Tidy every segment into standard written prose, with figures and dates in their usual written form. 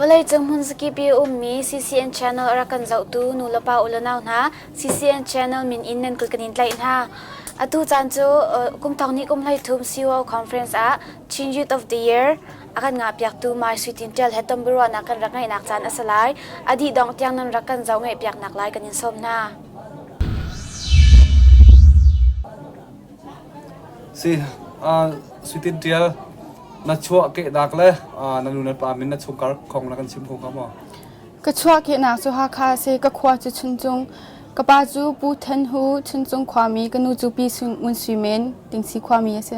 Vawleicung hmunzakip i a ummi CCN channel a rak kan zohtu nulepa ulenau hna CCN channel min in nan kut kan in tlaih hna. Atu caan cu kum thong hnih kum 13 CUO conference ah Chin Youth of the Year a kan ngahpiaktu Mai Sui Tin Ṭial he tonbiaruahnak kan rak ngeihnak caan a si lai. A dih dongh tiang nan rak kan zoh ngaihpiaknak lai kan in sawm hna. Si, Sui Tin Ṭial, na chuahkehnak le na nu na pa min na chungkhar kong na kan chim kho hnga maw? Ka chuahkehnak cu Hakha a si. Ka khua cu Chuncung. Ka pa cu Pu Than Hu, Chuncung khuami, ka nu cu Pi Ngun Sui Men, Tingsi khuami a si.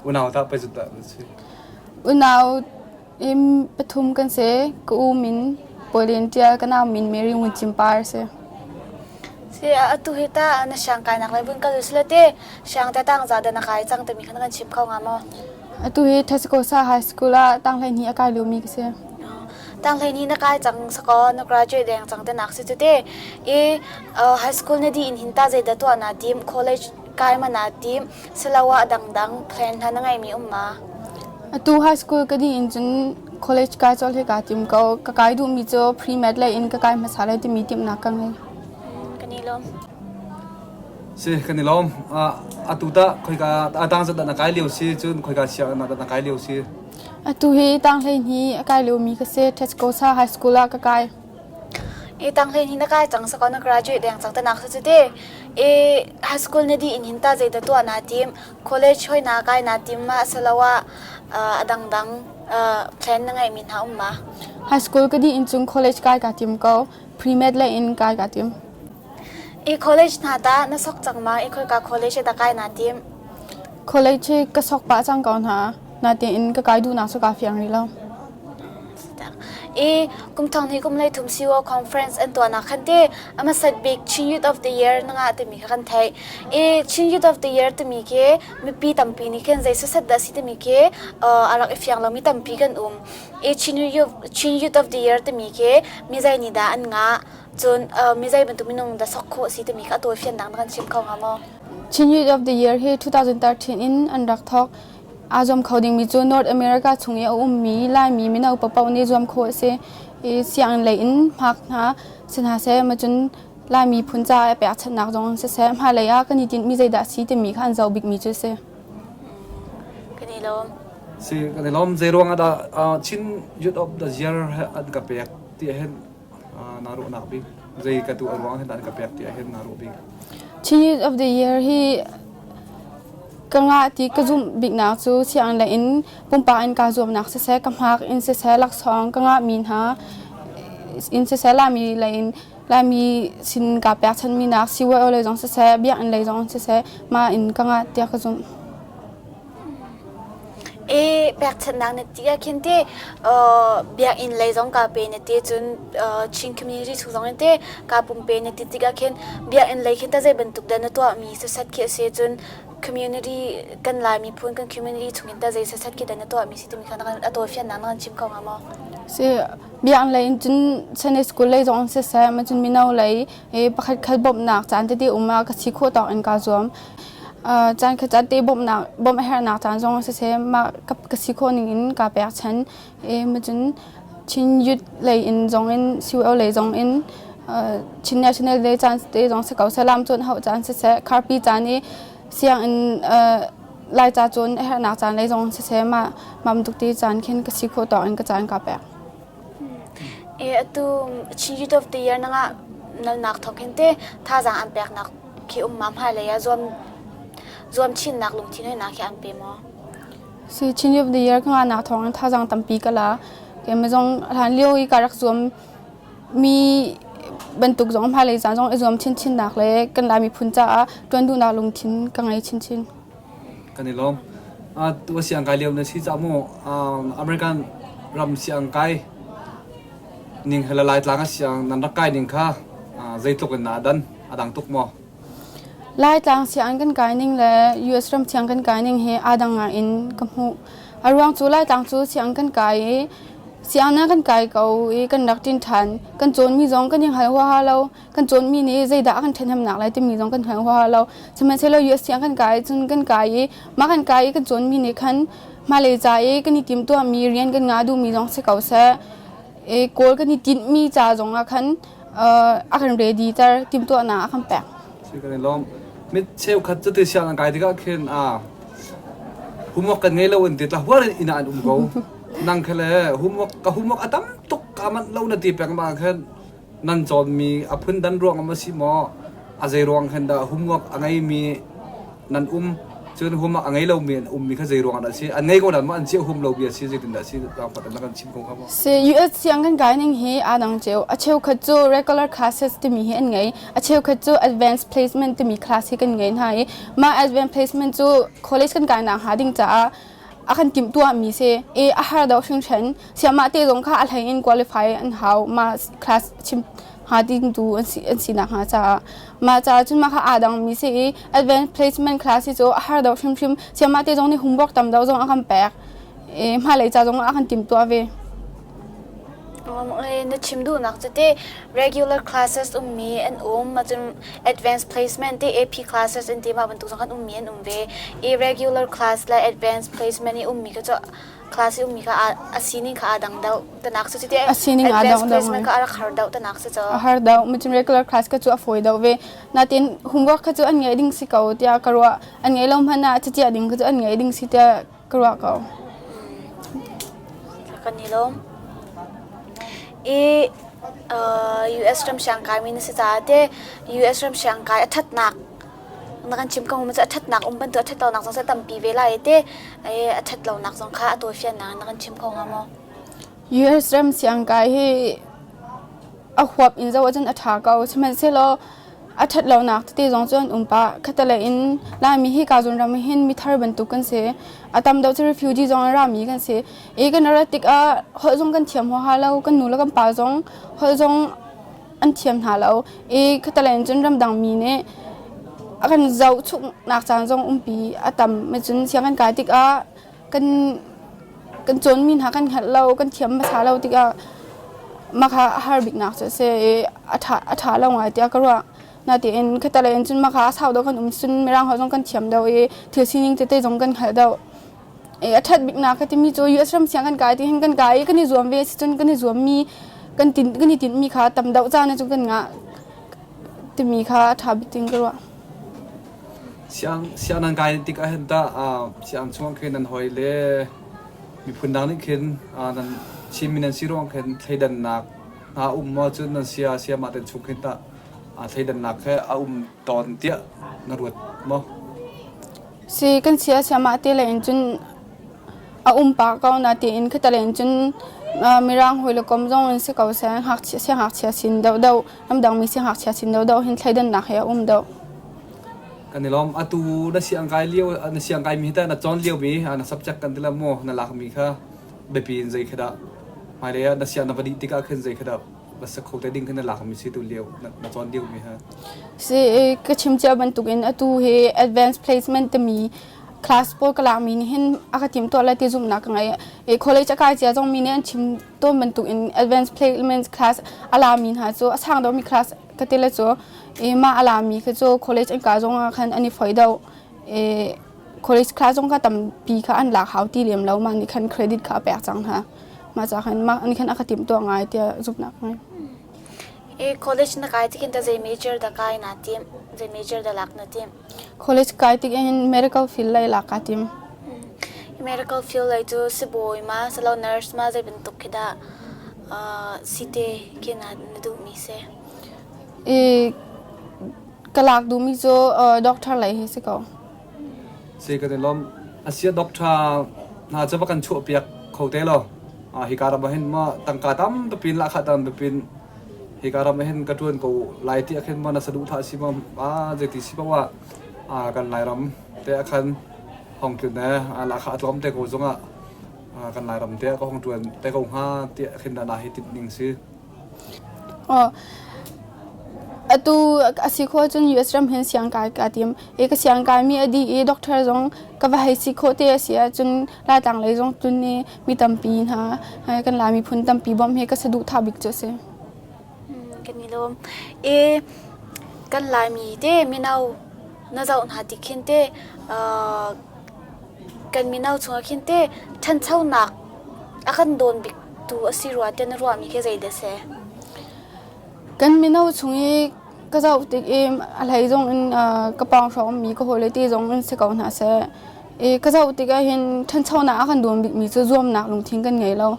Unau tah pei dah na si? Unau in pathum kan si. Ka u min Pauline Ṭial, ka nau min Mary Ngun Cim Par a si. Si, atu hi tah na siang kainak lei vun kal usila te siang te tang za dah na kai cang timi kha na kan chim kho hnga maw? Atu hi Tascosa High School ah tanghleihnih a kai liomi ka si. Tanghleihnih na kai cang sakaw na graduate deng cang te nak si cu te. I high school na dih in hin ta zeidah tuah naa tim? College kai ma naa tim? Siloah dangdang plan hna na ngeimi um ma? Atu high school ka dih in cun college kai colh hi kaa tim ko. Ka kai duhmi cu pre-med lei in ka kai hmasa lai timi timhnak ka ngei. Kan i lawm. Si, kan i lawm. Atu tah khoika tang zat dah na kai lio si cun khoika sianginn dah na kai lio si? Atu hi tang 12 a kai liomi ka si. Tascosa High School ah ka kai. I tang 12 na kai cang sakaw na graduate deng cang tanak cu te. I high school na dih in hin ta zei dah tuah naa tim? College hoi na kai naa tim ma asiloah a dangdang plan na ngeihmi hna um ma? High school ka dih in cun college kai kaa tim ko. Pre-med lei in kai kaa tim. I college hna tah na sok cang ma? I khoika college dah kai naa tim? College hi ka sok pah cang ko hna. Natein ka kai duhnak cu kaa fiang rih lo. I kum thong hnih kum 13 CUO conference an tuahnak khan te a hmasat bik Chin Youth of the Year na ngah timi kha kan theih. I Chin Youth of the Year timi khi mipi tampi nih khin zei sasat dah si timi khi a rak i fiang lomi tampi kan um. I Chin Youth, Chin Youth of the Year timi khi mi zei nih dah an ngah? Cun mi zei bantuk minung dah sok khawh si timi kha a tawifiannak na kan chim kho hnga maw? Chin Youth of the Year hi 2013 in an rak thawk. Aa zuam kho dingmi cu North America chung i a ummi Laimi mino paohpaoh nih zuam khawh a si. I sianginn lei in hmak hna si hna seh, cun Laimi phun caah pekchanhnak zong siseh, hmailei ah kan i tinhmi zeidah a si timi kha an zoh bikmi cu a si. Kan i lawm. Si, kan i lawm. Zei ruang ah dah Chin Youth of the Year an ka pek ti ahhin naa ruahnak bik? Zei ka tuah ruang hin an ka pek ti ahhin naa ruah bik? Chin Youth of the Year hi ka ngah ti ka zumh biknak cu sianginn lei in pumpak in kaa zuamnak siseh, ka hmak in siseh, laksawng ka ngahmi hna in siseh, Laimi lei in Laimi sin kaa pekchanmi nak CYO lei zong siseh, biakinn lei zong siseh, mah in ka ngah tiah ka zumh. E pekchanhnak na ti ah khin te biakinn lei zong kaa pe na ti cun Chin community chung zong in te kaa pumpe na ti tikah khin biakinn lei khin ta zei bantuk dah na tuahmi sasat khi a si cun community kan Lai miphun kan community chung in ta zei sasat khi dah na tuahmi si timi kha a tawifiannak na kan chim kho hnga maw? Si biakinn lei in cun Sunday school lei zong siseh ma cun mino lei pakhat khat bawmhnak caan tete um ah ka si khawh tawk in kaa zuam. Caan khat caan te bawmhnak bawmh a herhnak caan zong siseh mah ka si khawh ning in kaa pekchan. Ma cun Chin Youth lei in zong in CUO lei zong in Chin National Day caan te zong si ko seh lam cawn hauh caan siseh kharpi caan i sianginn Laica cawn a herhnak caan lei zong siseh mah mah bantuk te caan khin ka si khawh tawk in ka caan kaa pek. E atu Chin Youth of the Year na ngah nalnak thawk hin te thazaang an peknak khi um ma hmailei ah zuam zuam chinnak lungthin hoi khi an pe maw? Si Chin Youth of the Year ka ngahnak thawng in thazaang tampi ka la. Keimah zong hlan lio i ka rak zuam mi bantuk zong hmailei caan zong i zuam chinchinnak le kan Lai miphun caah ṭuan duhnak lungthin ka ngei chinchin. Kan i lawm. Tu siang kai lio na si ca mu American ram siang kai ning he le Laitlang a siang nan rak kai ning kha zeitluk in naa dan a dang tuk maw? Laitlang sianginn kan kai ning le US ram siang kan kai ning hi aa dang ngai in ka hmuh. A ruang cu Laitlang cu sianginn kan kai i sianginn kan kai ko i kan rak ṭin ṭhan. Kan cawnmi zong kan i hngal huaha lo. Kan cawnmi nih zeidah a kan ṭhahnemnak lai timi zong kan hngal huaha lo. Sihmanhsehlaw US siang kan kai cun kan kai i mah kan kai i kan cawnmi nih khan hmailei ca i kan i timhtuahmi rian kan ngah duhmi zong si ko seh. Kawl kan i tinhmi ca zong ah khan a kan ready ter timhtuahnak a kan pek. Si kan i lawm. Mit cheukhat cu ti siang an kai tikah khin a homework kan ngei lo an ti tla huar in inn ah an um ko. Nang khe le homework ka homework a tam tuk ka manh lo na ti peng ma khan nan cawnmi a phun dan ruang am a si maw a zei ruang khan dah homework a ngeimi nan um cun homework a ngei lomi an ummi kha zei ruang dah a si an ngei ko dan maw an chiah hum lo bia si zeitin dah si zaangfah na kan chim ko kha maw Si US siang kan kai ning hi aa dang cio. A cheukhat cu regular classes timi hi an ngei. A cheukhat cu advanced placement timi class hi kan ngei hna i mah advanced placement cu college kan kai nak hnga ding caah a kan timhtuahmi si i a har deuh hringhran. Siamah te zong kha a hlei in qualify an hau. Mah class chim hnga ding tu an si an sinak hnga caah mah caah cun mah kha aa dangmi si i advanced placement class hi cu a har deuh hrimhrim. Siamah te zong nih homework tam deuh zong a kan pek. I hmailei ca zong ah a kan timhtuah ve. Na chim duhnak cu te regular classes ummi an um cun advanced placement te AP classes an ti mah bantuk zong kan ummi an um ve i regular class le advanced placement i ummi kha cu class i ummi kha a sining kha aa dang deuh tanak cu te A sining aa advanced dang deuh placement ngai. kha a rak har deuh tanak si cu A har deuh. Macun regular class kha cu a fawi deuh ve. Natin homework kha cu an ngei ding si ko tiah ka ruah. An ngei lo hmanh ah caciah ding kha cu an ngei ding si tiah ka ruah ko. Kan i lawm. I US ram siangkai mi na si caah te US ram siangkai a ṭhatnak na kan chim ko mu cu a ṭhatnak um bantuk a ṭhat lonak zong cu a tampi ve lai te a ṭhat lonak zong kha a tawifiannak na kan chim kho hnga maw? US ram siangkai hi a huap in zoh ahcun a ṭha ko. Sihmanhsehlaw a ṭhat lonak tete zong cu an um pah. Khatalei in Laimi hi ka zawn ram hin mithar bantuk kan si. A tam deuh cu refugee zong an rami kan si. I kan rat tikah holh zong kan thiam huaha lo. Kan nu le kan pa zong holh zong an thiam hna lo. I khatalei in cun ramdang mi nih a kan zohchuknak caan zong umpi a tam. Cun siang kan kai tikah kan kan cawnmi hna kan hngalh lo kan thiam hmasa lo tikah mah kha a har biknak cu a si i a ṭha a ṭha lo ngai tiah ka ruah. Natein khatalei in cun mah kha a sau deuh kan um cun Mirang holh zong kan thiam deuh i thil sining tete zong kan hngalh deuh. I a ṭhat biknak ka timi cu US ram siang kan kai ti hin kan kai i kan i zuam ve si cun kan i zuammi kan tin kan i tinhmi kha tam deuh caan cu kan ngah timi kha a ṭha bik ding ka ruah. Siang siang nan kai tik ah hin tah siang chung ah khin nan hawi le miphun dang nih khin nan Chinmi nan si ruang khin thleidannak hna um maw cun nan sia siamah ten chung khin tah thleidannak he a um tawn tiah na ruat maw? Si kan sia siamah te le in cun a um pah ko natein khatalei cun Mirang hawi le kom zong in si ko seh ngakchia siangngakchia sin deuhdeuh ramdangmi siangngakchia sin deuhdeuh hin thleidannak he a um deuh. Kan i lawm. Atu na siangkai lio na siangkai mi hi tah na cawn lio mi na subject kan ti la maw na lak mi kha biapi in zei khi dah hmailei ah na siang na va dih tikah khin zei khi dah va sa kho te ding khin na lak mi si tu lio na cawn lio mi ha. Si ka chim cia bantukin atu hi advanced placement timi class pawl ka lakmi nih hin a ka timhtuah lai ti zumhnak ka ngei. I college a kai cia zong mi nih an chim tawn bantuk in advanced placement class a lami hna cu a sang deuhmi class ka ti le cu i mah a lami kha cu college an ka zong ah khan an i foi deuh. I college class zong kha tampi kha an lak hau ti lem lo mah nih khan credit kha a pek cang hna. Mah ca khan mah nih khan a ka timhtuah ngai tiah zumhnak ka ngei. I college na kai tikin ta zei major dah kai naa tim? Zei major dah lak na tim? College kai tik in medical field lei lak kaa tim. Medical field lei cu sibawi ma silo nurse ma zei bantuk khi dah si te khi na duhmi si? I ka lak duhmi cu doctor lei hi si ko. Si kan i lawm. Asia doctor hna cu va kan chuahpiak kho te law. Hika ram ah hin ma tangka tam pipin lahkhah tam pipin hika ram ah hin ka ṭuan ko lai ti ah khin maw na saduhthah si maw zeiti si paoh ah kan Lairam te ah khan hong tlun e lahkhah a tlawm te ko zongah kan Lairam te ah ka hong ṭuan te ko hnga tiah khin dah na hi tinh ning si. Atu a si khawh cun US ram hin siangkai kaa tim. I ka siangkai mi a dih i doctor zong ka va hei si khawh te a si ahcun Laitlang lei zong tlun i mi tampi hna kan Lai miphun tampi bawmh hi ka saduhthah bik cu a si. Kan i lawm. I kan Laimi te mino na zoh hna ti khin te kan mino chungah khin te ṭhanchonak a kan dawn bik. tu a si rua tiah na ruahmi khi zeidah a si? Kan mino chung i ka zoh tik i a hlei zong in ka pawng hrawng ummi ka hawile te zong in si ko hna seh. I ka zoh tik ahhin ṭhanchonak a kan dawn bikmi cu zuamnak lungthin kan ngei lo.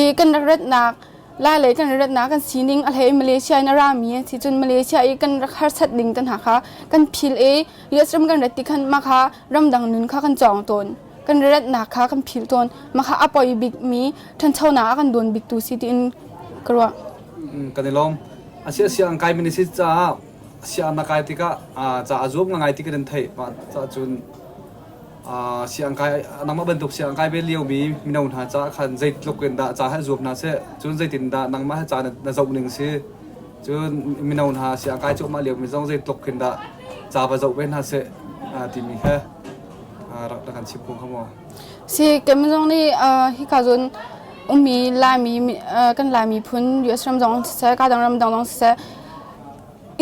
I kan rak ratnak Lailei kan ratnak kan sining a hlei Malaysia in a rami an si cun Malaysia i kan rak harsat ding te hna kha kan phil i US ram kan rat ti khan mah kha ramdang nun kha kan cawng tawn. Kan ratnak kha kan phil tawn. Mah kha a poi bikmi ṭhanchonak a kan dawn biktu si tiin ka ruah. Kan i lawm. A siang kai mi na si caah siang na kai tikah ca a zuam ngai ti kan theih. Mah caah cun siang kai nangmah bantuk siang kai ve lio mi mino hna caah khan zeitluk in dah ca he zuam hna seh cun zeitin dah nangmah he ca na zoh ning si cun mino hna siang kai cuahmah lio mi zong zeitluk khin dah ca va zoh ve hna seh timi kha rak kan chim kho maw? Si keimah zong nih hika zawn ummi Laimi kan Laimi phun US ram zong siseh ka dang ram dang zong siseh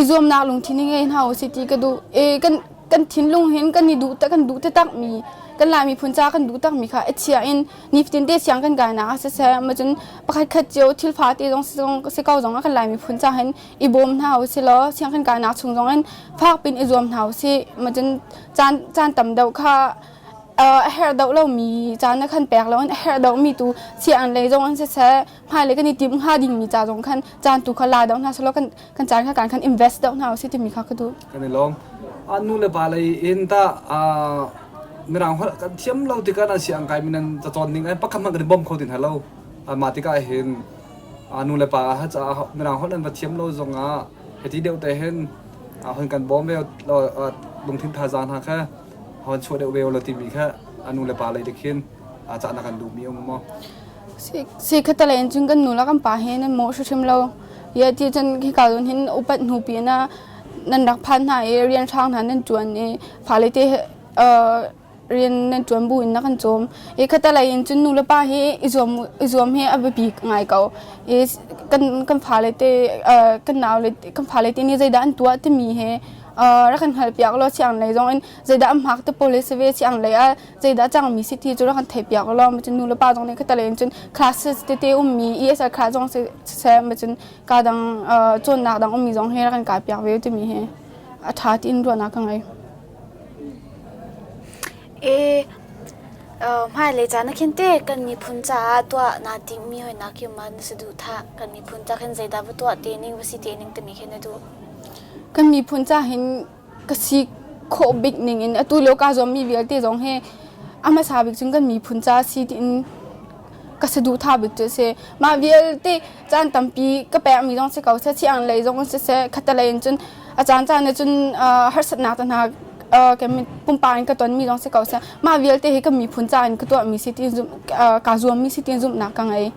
i zuamnak lungthin hi ngei hna usih ti ka duh. E kan kan thinlung hin kan i duh kan duh taktak mi kan Lai miphun ca kan duh takmi kha i chia in nifatin te siang kan kai nak ah siseh ma cun pakhat khat cio thil fa te zong si ko zong ah kan Lai miphun ca hin i bawm hna usih law siang kan kai nak chung zong in fak pin i zuam hna usih ma cun caan caan tam deuh kha a herh deuh lomi caan na khan pek lo in a herh deuhmi tu siang lei zong in siseh hmailei kan i timh hnga dingmi ca zong khan caan tu kha la deuh hna selaw kan kan caan kha kan khan invest deuh hna usih timi kha ka duh. Kan i lawm. Nu le pa lei in ta mirang holh kan thiam lo tikah nan siang kai mi nan cacawn ning ai pakhat hmanh kan i bawm kho tin halo. Mah tikah hin nu le pa ha ca mirang holh nan va thiam lo zongah hiti deuh te hin hon kan bawm ve lungthin thazaang hna kha hon chuah deuh ve lo timi kha nu le pa lei te khin cah na kan duhmi um maw? Si khattelei in cun kan nu le kan pa he nan mawh hrimhrim lo. Ia ti cun hika zawn hin upat hnu pi na nan rak phan hna i rian hrang hna nan ṭuan i fale te rian nan ṭuan bu in na kan cawm. I khattelei in cun nu le pa hi i zuam i zuam hi a biapi ngai ko. I kan kan fale te kan nau le kan fale te nih zeidah an tuah timi hi rak kan hngalhpiak law siang lei zong in zeidah an hmak te pawl hi si ve siang lei ah zeidah cangmi si ti cu rak kan theihpiak law cun nu le pa zong nih khattelei in cun classes tete ummi ESL class zong siseh cun ka dang cawnnak dang ummi zong hi rak kan kai piak ve timi hi a ṭha tiin ruahnak ka ngei. E hmailei caan ah khin te kan miphun caah tuah naa timhmi hoinak khi ma na saduhthah kan miphun ca khin zeidah va tuah te ning va si te ning timi khi na duh. Kan miphun ca hin ka si khawh bik ning in atu lio kaa zuammi vialte zong hi a hmasa bik cun kan miphun ca si tiin ka saduhthah bik cu a si. Mah vialte caan tampi ka pekmi zong si ko seh, thiang lei zong siseh, khattelei in cun a caan caan ah cun harsatnak te hna kan pumpak in ka tonmi zong si ko seh, mah vialte hi kan miphun ca in ka tuahmi si tiin kaa zuammi si tiin zumhnak ka ngei.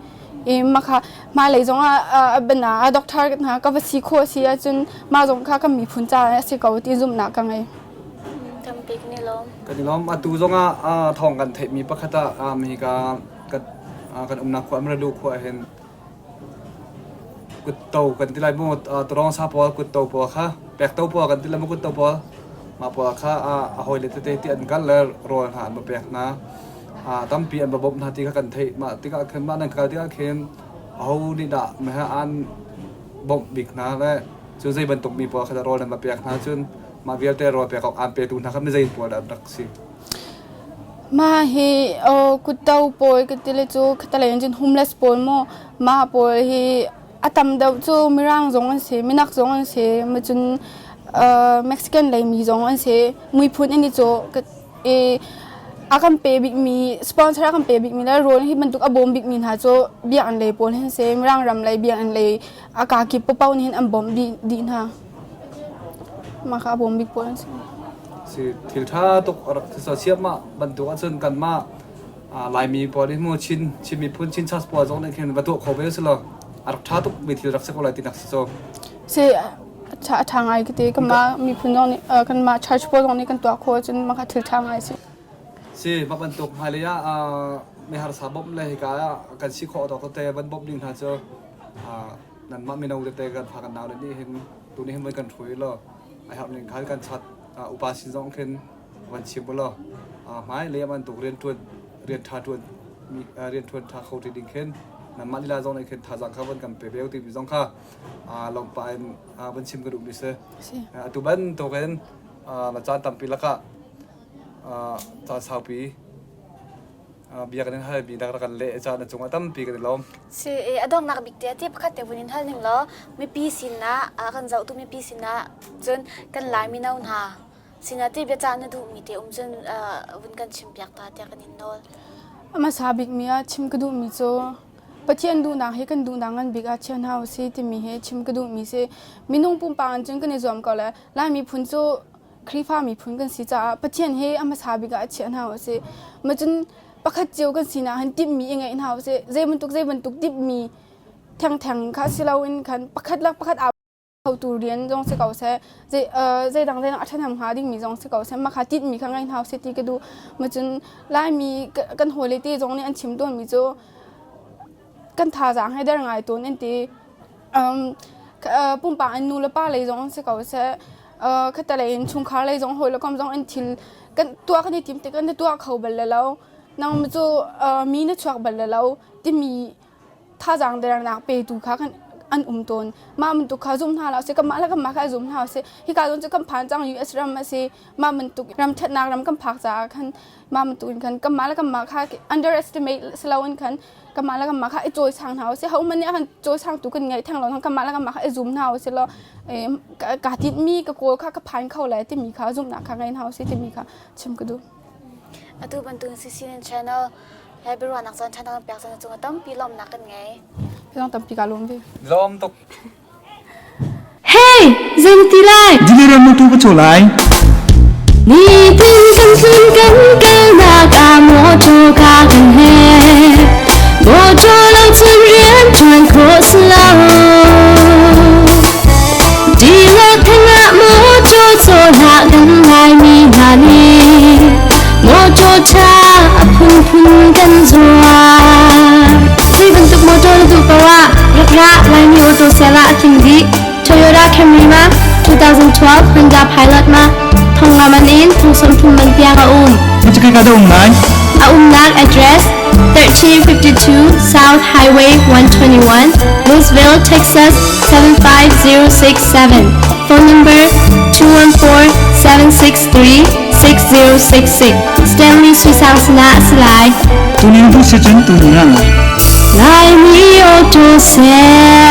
I mah kha hmailei zong ah a bana a doctor hna ka va si khawh si ahcun mah zong kha kan miphun ca a si ko ti zumhnak ka ngei. Tampi kan i lawm. Kan i lawm. Atu zong ah thawng kan theihmi pakhat ah hika kan umnak khua Amrelu khua hin kutto kan ti lai mu tarong sa pawl kutto pawl kha pekto pawl kan ti lai mu kutto pawl mah pawl kha a hawile tete ti an kal le rawl hna an va pek hna. Tampi an va bawmh hna ti kha kan theih. Mah tikah khin mah nan kal tikah khin aho nih dah meh an bawmh bik hna le cu zei bantuk mi pawl kha dah rawl nan va pek hna cun mah vialte rawl pek awk aan petu hna kha mi zei pawl dah an rak si? Mah hi kutto pawl ka ti le cu khatalei in cun homeless pawl maw mah pawl hi a tam deuh cu Mirang zong an si, Minak zong an si, cun Mexican lei mi zong an si. Muiphun an i cawh. I a kan pe bikmi sponsor a kan pe bikmi le rawl hi bantuk a bawm bikmi hna cu biakinn lei pawl hin si Mirang ram lei biakinn lei a kaa kip paoh nih hin an bawmh dih dih hna. Mah kha a bawm bik pawl an si. Si thil ṭha tuk a rak si siamah bantuk ahcun kanmah Laimi pawl hi mu Chin Chin miphun Chin church pawl zong nih khin va tuah kho ve si law a rak ṭha tuk mi thil rak si ko lai ti nak si cu. Si a ṭha ngai ka ti. Kanmah miphun zong nih kanmah church pawl zong nih kan tuah khawh ahcun mah kha thil ṭha ngai a si. Si mah bantuk hmailei ah miharsa bawmh le hika ah kan si khawh tawk tete van bawmh ding hna cu nanmah mino tete kan fa kan nau le nih hin tu nih hin van kan hrui law a herh ning khan kan chat upa sin zong khin van chim u law hmailei ah bantuk rian ṭuan rian ṭha ṭuan rian ṭuan ṭha kho ti ding khin. Nanmah lila zong nih khin thazaang kha von kan pe ve timi zong kha lawmhpah in van chim ka duhmi si. Atu bantukin na caan tampi lakah caan saupi bia kan in halmi na kan leh caan na cungah tampi kan i lawm. Si a donghnak bik te ti pakhat te vun in hal ning law mipi sinah kan zohtu mipi sinah cun kan Lai mino hna sinah ti biacah na duhmi te um cun vun kan chimpiak ta tiah kan in nawl. A hmasa bikmi ah chim ka duhmi cu Pathian duhnak hi kan duhnak ngan bik ah chia hna usih timi hi chim ka duhmi si. Minung pumpak in cun kan i zuam ko le Lai miphun cu Khrihfa miphun kan si caah Pathian hi a hmasa bik ah a chiah hna usih. Ma cun pakhat cio kan sinak hin timhmi i ngeih hna usih. Zei bantuk zei bantuk timhmi thengtheng kha si loin khan pakhat le pakhat aa hotu rian zong si ko seh zei zeidang zeidang a ṭhahnem hnga dingmi zong si ko seh mah kha tinhmi kha ngei hna usih ti ka duh. Ma cun Laimi kan hawile te zong nih an chim tawnmi cu kan thazaang he der ngai tawn an ti. Pumpak in nu le pa lei zong si ko seh khatalei in chungkhar lei zong hawi le kom zong in thil kan tuah kan i tim tik na tuah kho bal lo nang cu mi na chuak bal lo timi thazaang dernak petu kha kan an um tawn. Mah bantuk kha zum hna lo si kanmah le kanmah kha zum hna si hika zawn cu kan phan cang US ram a si mah bantuk ram ṭhatnak ram kan phak caah khan mah bantuk in khan kanmah le kanmah kha underestimate si loin khan kanmah le kanmah kha i cawisang hna usih hohmanh nih a kan cawisangtu kan ngei theng lo kanmah le kanmah kha i zum hna usih law kaa tinhmi ka kawl kha ka phan kho lai timi kha zumhnak kha ngei hna usih timi kha chim ka duh. Atu bantuk CCN channel he biaruahnak caan ṭha kan pek caan cungah tampi lawmhnak kan ngei. Zong tampi ka lawm ve. Lawm tuk. Hey, zei na ti lai? Delirium na tu ka chaw lai. Nitin kan tlun kan kalnak ah mawṭaw ka kan he. Mawṭaw lo cun rian ṭuan khawh si lo. Dilo theng ah mawṭaw cawhlah kan Laimi hna nih mawṭaw ṭha a phunphun kan zuar. Zei bantuk mawṭaw na duh paoh ah rak ra Laimi auto sale ah a tling dih. Toyota Camry ma 2012 Honda Pilot ma thong nga man in thong 30 man tiang a um. Macakai ka da um lai? A umnak address 1352 South Highway 121, Louisville, Texas 75067. Phone number 214-763-6066. Stanley Suisang Sana Salai. Tunin bu si cun tunin ah. Laimi Auto Sale.